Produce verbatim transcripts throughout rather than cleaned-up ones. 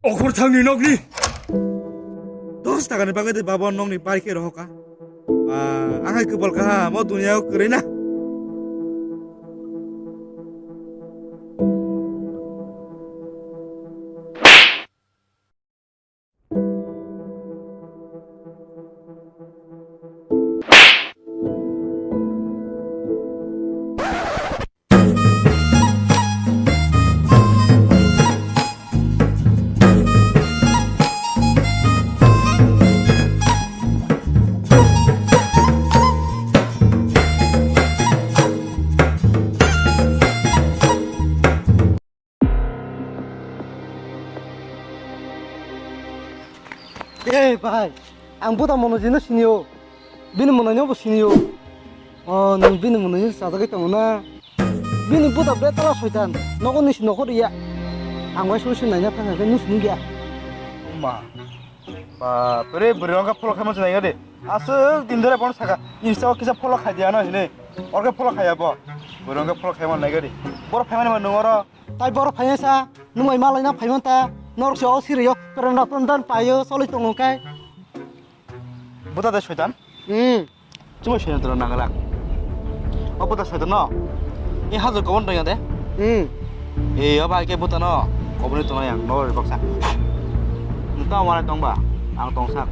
Okhor thangni nokni dos takani bagwi de baba nokni bar khe rohoka. Ah, ang hai kwpal kaham o duniya o kwrwi na. Ei bai, ang buta mono jino sinio, bini mono nyobo sinio. O, nung bini mono jino sajagwi tongo na? Bini buta betala soitan, nogo nisi nokhor iya. Ang bai solution naina thang khe nung sini gya. Ma, ba, pere bwrwi rong khe follow khaima sinai gade. Aswk din dore bon saka, Insta o kisa follow khai dia no hini. Orke follow khaiya bo. Bwrwi rong khe follow khaima nai gade. Boro phaimani ma nung oro. Tai borok phaiya sa, nwng bai malaina phaiman ta, norok se o siri yok, peren rok ton dan paio, soloi tongo kai. Buta de soitan? Hmm. Chumui soitan toro nangala. O buta soitan no? E hajar kobon tong ya de? Hmm. E o bai ke buta no, koboni tong yang, no ri baksa. Nta mana tong ba, ang tong sak.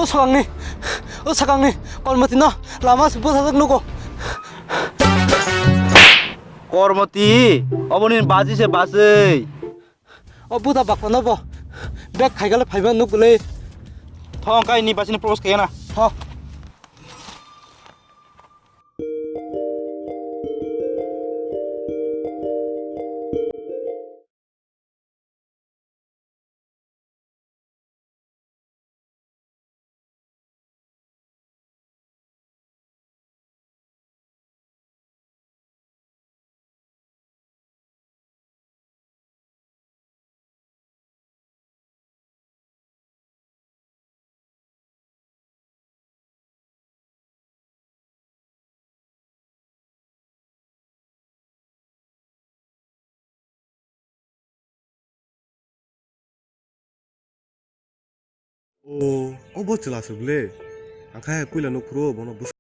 O sakangni, o sakangni, Kormoti no lama se bwsajak nugo. Kormoti, oboni baji se bachwi. O buta bakla no bo bag khaigale phaiba nuk le. Thong kai ni bachini propose khaiya na. Tho. O, obo chwla aswk le. Ang khe puila nuk phuru bono bwswk.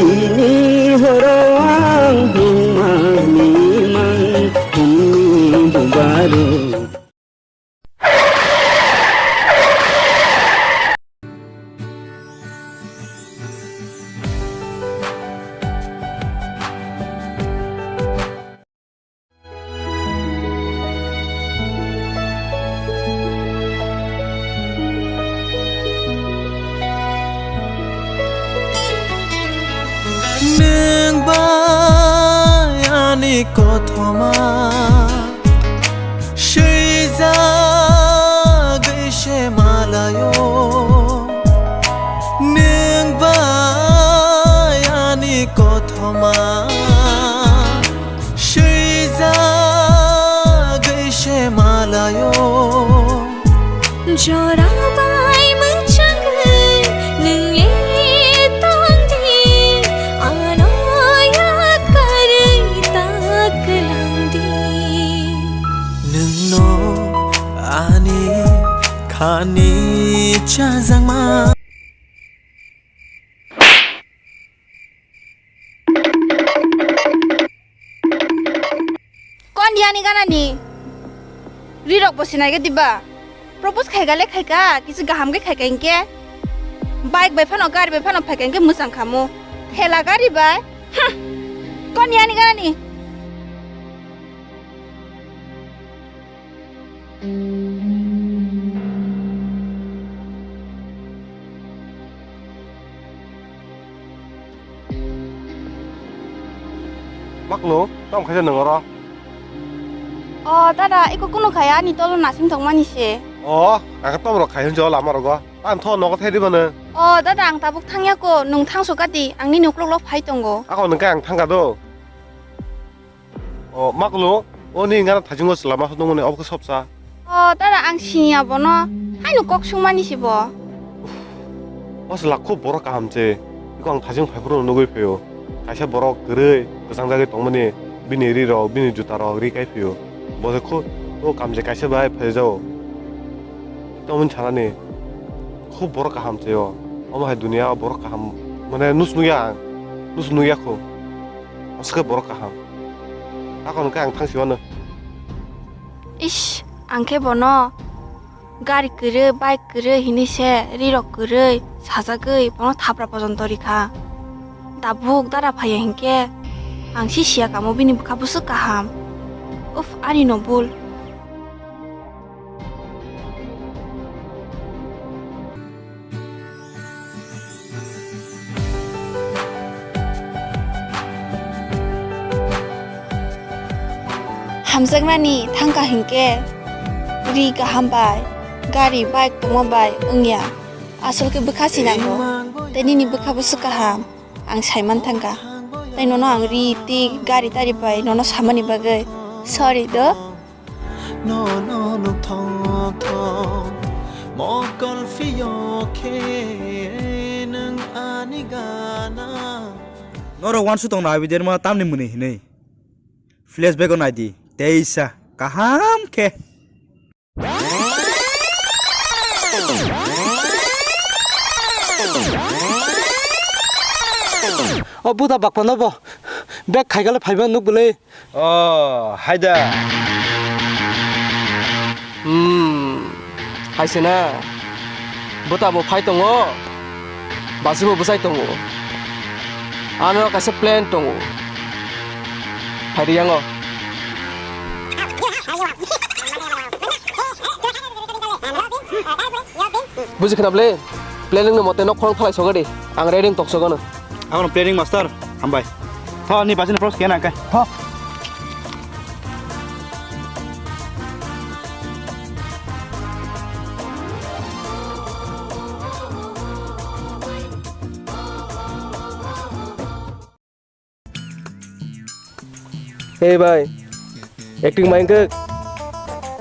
Tini horo ang himani mang himni bubaro. Nwng bai ani kothoma swijagwi se malayo. Nwng bai ani kothoma swijagwi se malayo. Jora bai mwchangwi nwng le tongdi, ano yakarwi ta kwlangdi. Nwngno ani khani chajakma. Kon yani ganani? Rirok bo sinai ge diba? Propose khai gale khai ka, kisi gaham ge khai ka inke. Bike bai phano, gari bai phano phai ka inke mwchang khamu. Thela gari bai. Hm. Kon yani ganani. Maklo, tamo khaisa nang oro? O dada, iko kunu khaya ani tolo nasing tongmani se. O, ang tamo rok khai hunjo lama rogo. Ang tho nogo thai di mano. O dada, ang tabuk thangya ko, nung thangso kati, ang nini uklok lok phai tongo. Ako nung khe ang thangka do. O, maklo, o ni ngana thajingo chwla ma nungmani obo khe sopsa. O, dada, ang siniya bono. Haino kok sungmani si bo. O chwla khub borok kaham se. Iko ang thajing phaiphuru nugui phaio. Kaisa borok kwrwi, kwchang jagwi tongmani, bini ri rok, bini juta rok ri kai phaio. Bo se khub, o kam je kaisa bai phai jao. Tongmani sanani, khub borok kaham se o. Omo hai dunia o borok kaham, mane nus nugya ang, nus nugya khub. Oskhe borok kaham. Akon khe ang thangsi mano. Ish, ang khe bono gari kwrwi, bike kwrwi hinwi se rirok kwrwi sajagwi bono thapra pojonto rikha. Tabuk dara phaiya hinkhe ang si siya kamo bini bwkha bwswk kaham. Uff, ani no bul. Hamjaknani thangkha hinkhe ri kaham bai, gari, bike tongma bai wngya. Asol khe bwkha sinango, tei nini bwkha bwswk kaham, ang saiman thangkha. Tei nono ang ri, tei gari tari bai nono samani bagwi sorry do. Nono nuk thong thong mokol phiyok khe nwng ani gana. Norok uansukthung naiwi derma tamni mwnwi hinwi. Flashback o naidi, teisa kaham khe. O buda bakpano bo bag khaigale phaiba nuk bwlwi. O, haida. Hmm, haise na. Bwta bo phai tongo. Basi bo bwsai tongo. Ano kaisa plan tongo. Phaidi yango. Buji khna ble. Planning no mote nok khorang thalai sogadi. Ang ready tong sogono. Abono planning master, hambai. Tho, ni bachini pros kena kai. Tho. Hey bai, acting main ke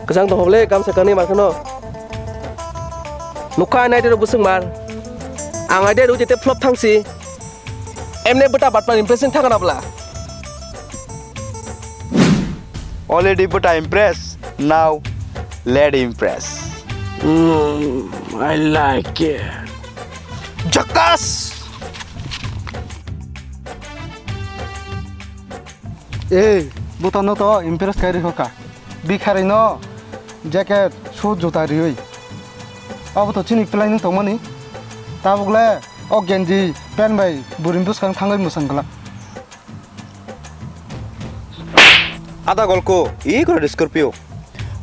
kesang tong hoble kam sekani mar kheno. Nukha nai dero busung mar. Ang ai dero jete flop thangsi. Emne beta batman impressing thangana bla. Already beta impress. Now let impress. Mm, I like it. Jackass! Ei, butano to impress kai rikha. Bikharino jacket, suit, juta riwi. Abo to chini planning tongmani. Tabukle o genji pen bai burim buskang thangwi musang glak. Ada golko, i koro di Scorpio.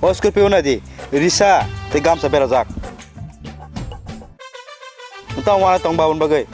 O Scorpio na di, risa, te gamsa berajak. Nta wana tong babun bagai.